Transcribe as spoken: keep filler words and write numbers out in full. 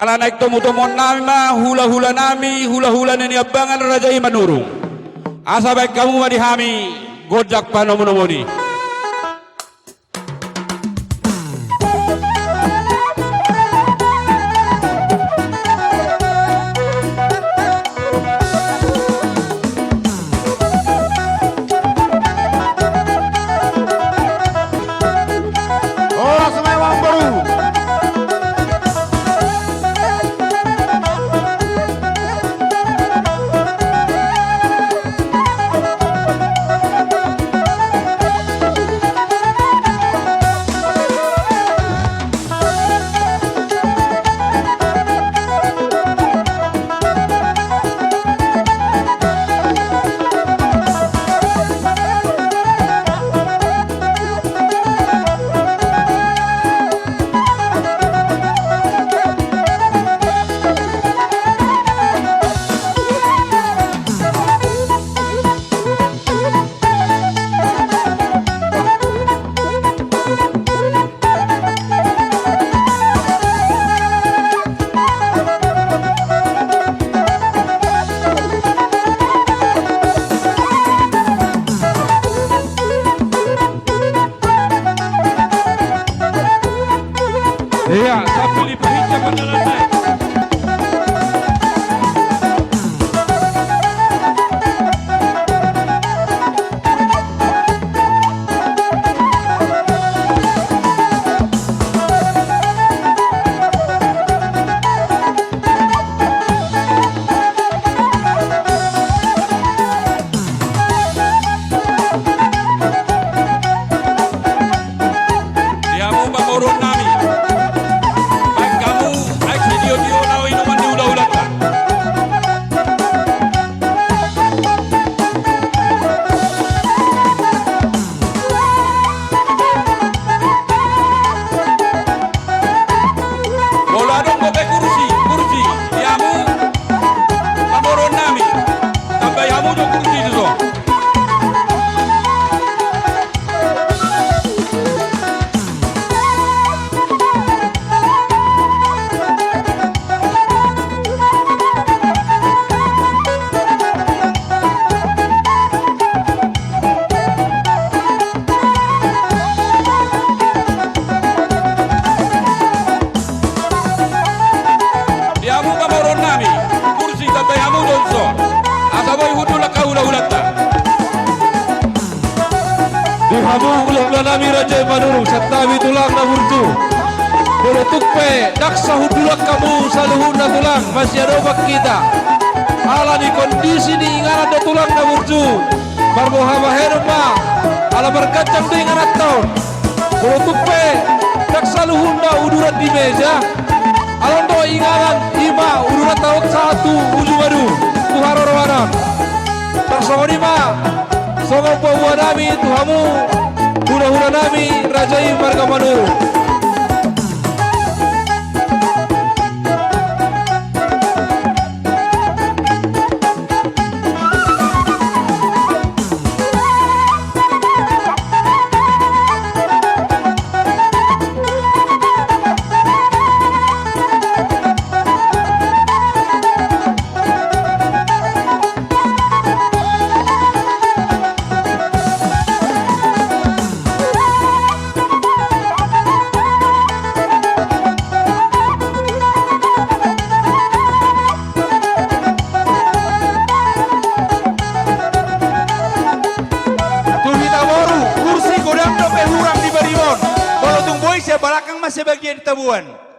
Ala naeng tomutomuon nami ma hulahula nami, hulahula ni Niambangan Raja i Manurung. Asa baen hamu ma di hami gondang panomunomuon i. Horas ma i amangboru. Iya, sambil diperhitungkan jalan naik. Di hamu pamoruon nami. Baen hamu aek sitio-tio na inuman ni hulahulanta. Molo adong dope kursi, kursi, di hamu pamoruon nami. Tambai hamu jo kursi dison. Di hamu pamoruon nami, kursi tambai hamu jo dison. Asa boi hundul angka hulahulanta. Di hamu hulahula nami Raja i Manurung, santabi tulang na burju. Molo tung pe ndang sahundulan hamu saluhutna tulang, masiadopan hita. Ala ni kondisi ni inganan do tulang na burju. Marboha bahenon ma, ala marganjang do ingananta on. Molo tung pe ndang saluhutna uduran di meja, ala on do inganan, i ma uduranta on sahat tu uju madu, tu haroroan on. Ndang songon i ma. Songon boaboa nami tu hamu hulahula nami Raja i marga Manurung. Tu hita boru, kursi godang dope hurang di bariba on. Molo tung boi, sian balakang ma sebagian taboan.